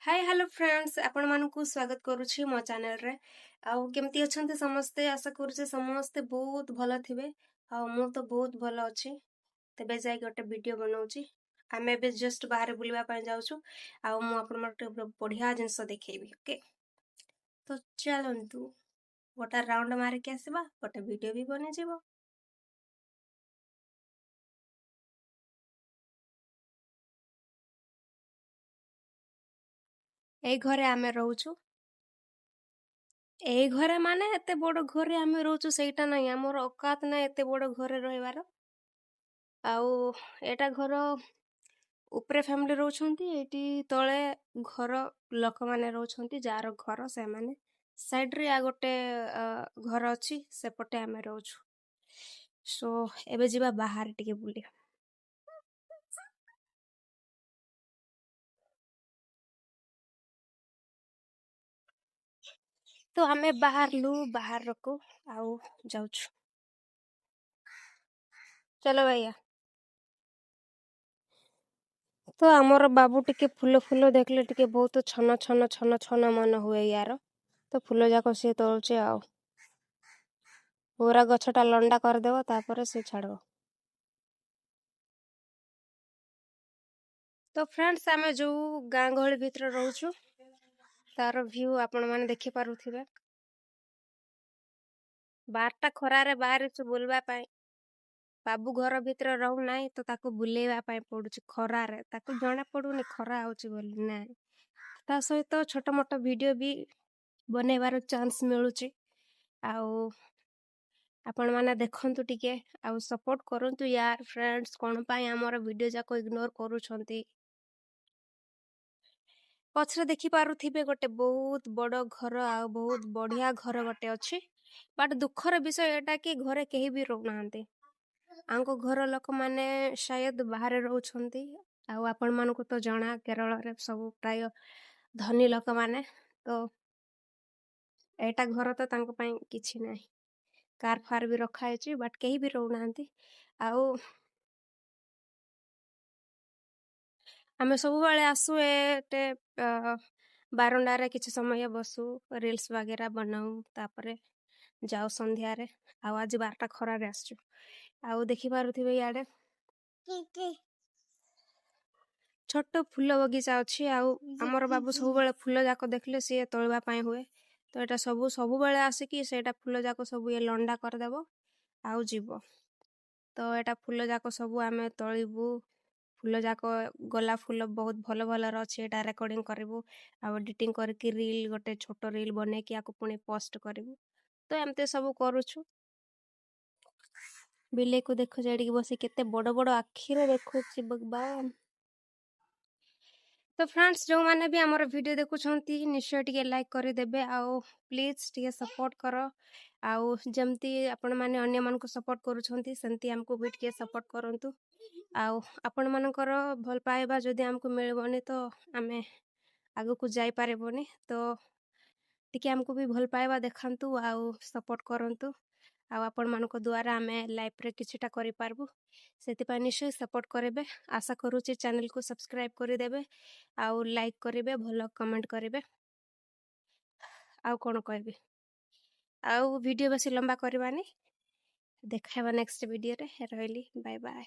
High hello friends, ଆପଣମାନଙ୍କୁ ସ୍ୱାଗତ କରୁଛି ମୋ ଚ୍ୟାନେଲରେ। ଆଉ କେମିତି ଅଛନ୍ତି ସମସ୍ତେ? ଆଶା କରୁଛି ସମସ୍ତେ ବହୁତ ଭଲ ଥିବେ। ଆଉ ମୁଁ ତ ବହୁତ ଭଲ ଅଛି। ତେବେ ଯାଇକି ଗୋଟେ ଭିଡ଼ିଓ ବନାଉଛି। ଆମେ ଏବେ ଜଷ୍ଟ ବାହାରେ ବୁଲିବା ପାଇଁ ଯାଉଛୁ ଆଉ ମୁଁ ଆପଣମାନଙ୍କୁ ଗୋଟେ ବଢ଼ିଆ ଜିନିଷ ଦେଖେଇବି। ଓକେ, ତ ଚାଲନ୍ତୁ ଗୋଟେ ରାଉଣ୍ଡ ମାରିକି ଆସିବା, ଗୋଟେ ଭିଡ଼ିଓ ବି ବନିଯିବ। ଏଇ ଘରେ ଆମେ ରହୁଛୁ। ଏଇ ଘରେ ମାନେ ଏତେ ବଡ଼ ଘରେ ଆମେ ରହୁଛୁ ସେଇଟା ନାହିଁ, ଆମର ଔକାତ ନାହିଁ ଏତେ ବଡ଼ ଘରେ ରହିବାର। ଆଉ ଏଇଟା ଘର ଉପରେ ଫ୍ୟାମିଲି ରହୁଛନ୍ତି, ଏଇଠି ତଳେ ଘର ଲୋକମାନେ ରହୁଛନ୍ତି, ଯାହାର ଘର ସେମାନେ। ସାଇଡ଼ରେ ଆଉ ଗୋଟେ ଘର ଅଛି, ସେପଟେ ଆମେ ରହୁଛୁ। ସୋ ଏବେ ଯିବା ବାହାରେ ଟିକେ ବୁଲିବା। ତ ଆମେ ବାହାରିଲୁ ବାହାରକୁ ଆଉ ଯାଉଛୁ। ଚଲୋ ଭैୟା। ତ ଆମର ବାବୁ ଟିକେ ଫୁଲ ଫୁଲ ଦେଖିଲେ ଟିକେ ବହୁତ ଛନ ଛନ ଛନ ଛନ ମନ ହୁଏ ୟାର। ତ ଫୁଲ ଯାକ ସିଏ ତୋଳୁଛି ଆଉ ପୁରା ଗଛଟା ଲଣ୍ଡା କରିଦେବ, ତାପରେ ସେ ଛାଡ଼ିବ। ତ ଫ୍ରେଣ୍ଡସ୍, ଆମେ ଯୋଉ ଗାଁ ଗହଳି ଭିତରେ ରହୁଛୁ ତାର ଭ୍ୟୁ ଆପଣମାନେ ଦେଖିପାରୁଥିବେ। 12ଟା ଖରାରେ ବାହାରିଛୁ ବୁଲିବା ପାଇଁ। ବାବୁ ଘର ଭିତରେ ରହୁନାହିଁ, ତ ତାକୁ ବୁଲେଇବା ପାଇଁ ପଡୁଛି ଖରାରେ। ତାକୁ ଜଣା ପଡୁନି ଖରା ହଉଛି ବୋଲି, ନାଇଁ। ତା ସହିତ ଛୋଟ ମୋଟ ଭିଡ଼ିଓ ବି ବନେଇବାର ଚାନ୍ସ ମିଳୁଛି। ଆଉ ଆପଣମାନେ ଦେଖନ୍ତୁ ଟିକେ ଆଉ ସପୋର୍ଟ କରନ୍ତୁ ୟାର। ଫ୍ରେଣ୍ଡସ୍, କ'ଣ ପାଇଁ ଆମର ଭିଡ଼ିଓ ଯାକ ଇଗ୍ନୋର କରୁଛନ୍ତି? ପଛରେ ଦେଖିପାରୁଥିବେ ଗୋଟେ ବହୁତ ବଡ଼ ଘର ଆଉ ବହୁତ ବଢ଼ିଆ ଘର ଗୋଟେ ଅଛି। ବଟ୍ ଦୁଃଖର ବିଷୟ ଏଇଟା କି ଘରେ କେହି ବି ରହୁନାହାନ୍ତି। ଆଙ୍କ ଘର ଲୋକମାନେ ସାୟଦ ବାହାରେ ରହୁଛନ୍ତି। ଆଉ ଆପଣମାନଙ୍କୁ ତ ଜଣା, କେରଳରେ ସବୁ ପ୍ରାୟ ଧନୀ ଲୋକମାନେ। ତ ଏଇଟା ଘର ତ ତାଙ୍କ ପାଇଁ କିଛି ନାହିଁ। କାର୍ ଫାର୍ ବି ରଖା ହେଇଛି, ବଟ୍ କେହି ବି ରହୁନାହାନ୍ତି। ଆଉ ଆମେ ସବୁବେଳେ ଆସୁ ଏଟେ ବାରଣ୍ଡାରେ କିଛି ସମୟ ବସୁ, ରିଲ୍ସ ବଗେରା ବନାଉ, ତାପରେ ଯାଉ ସନ୍ଧ୍ୟାରେ। ଆଉ ଆଜି 12ଟା ଖରାରେ ଆସିଛୁ। ଆଉ ଦେଖିପାରୁଥିବେ ଇଆଡ଼େ ଛୋଟ ଫୁଲ ବଗିଚା ଅଛି। ଆଉ ଆମର ବାବୁ ସବୁବେଳେ ଫୁଲ ଯାକ ଦେଖିଲେ ସିଏ ତୋଳିବା ପାଇଁ ହୁଏ। ତ ଏଇଟା ସବୁ ସବୁବେଳେ ଆସିକି ସେଇଟା ଫୁଲ ଯାକ ସବୁ ଇଏ ଲଣ୍ଡା କରିଦେବ ଆଉ ଯିବ। ତ ଏଇଟା ଫୁଲ ଯାକ ସବୁ ଆମେ ତୋଳିବୁ। ଫୁଲ ଯାକ ଗୋଲାପ ଫୁଲ ବହୁତ ଭଲ ଭଲର ଅଛି। ଏଇଟା ରେକର୍ଡ଼ିଂ କରିବୁ ଆଉ ଏଡ଼ିଟିଂ କରିକି ରିଲ୍ ଗୋଟେ ଛୋଟ ରିଲ୍ ବନେଇକି ଆକୁ ପୁଣି ପୋଷ୍ଟ କରିବୁ। ତ ଏମିତି ସବୁ କରୁଛୁ। ବିଲେଇକୁ ଦେଖୁଛି ଏଠିକି ବସି କେତେ ବଡ଼ ବଡ଼ ଆଖିରେ ଦେଖୁଛି ଭଗବାନ। ତ ଫ୍ରେଣ୍ଡସ୍, ଯେଉଁମାନେ ବି ଆମର ଭିଡ଼ିଓ ଦେଖୁଛନ୍ତି ନିଶ୍ଚୟ ଟିକେ ଲାଇକ୍ କରିଦେବେ ଆଉ ପ୍ଲିଜ୍ ଟିକେ ସପୋର୍ଟ କର। ଆଉ ଯେମିତି ଆପଣମାନେ ଅନ୍ୟମାନଙ୍କୁ ସପୋର୍ଟ କରୁଛନ୍ତି ସେମିତି ଆମକୁ ବି ଟିକେ ସପୋର୍ଟ କରନ୍ତୁ। ଆଉ ଆପଣମାନଙ୍କର ଭଲ ପାଇବା ଯଦି ଆମକୁ ମିଳିବନି ତ ଆମେ ଆଗକୁ ଯାଇପାରିବୁନି। ତ ଟିକେ ଆମକୁ ବି ଭଲ ପାଇବା ଦେଖାନ୍ତୁ ଆଉ ସପୋର୍ଟ କରନ୍ତୁ। ଆଉ ଆପଣମାନଙ୍କ ଦ୍ୱାରା ଆମେ ଲାଇଫ୍ରେ କିଛିଟା କରିପାରିବୁ, ସେଥିପାଇଁ ନିଶ୍ଚୟ ସପୋର୍ଟ କରିବେ। ଆଶା କରୁଛି ଚ୍ୟାନେଲକୁ ସବସ୍କ୍ରାଇବ୍ କରିଦେବେ ଆଉ ଲାଇକ୍ କରିବେ, ଭଲ କମେଣ୍ଟ କରିବେ। ଆଉ କ'ଣ କହିବି, ଆଉ ଭିଡ଼ିଓ ବେଶୀ ଲମ୍ବା କରିବାନି। ଦେଖାଇବା ନେକ୍ସଟ ଭିଡ଼ିଓରେ। ରହିଲି, ବାଏ ବାଏ।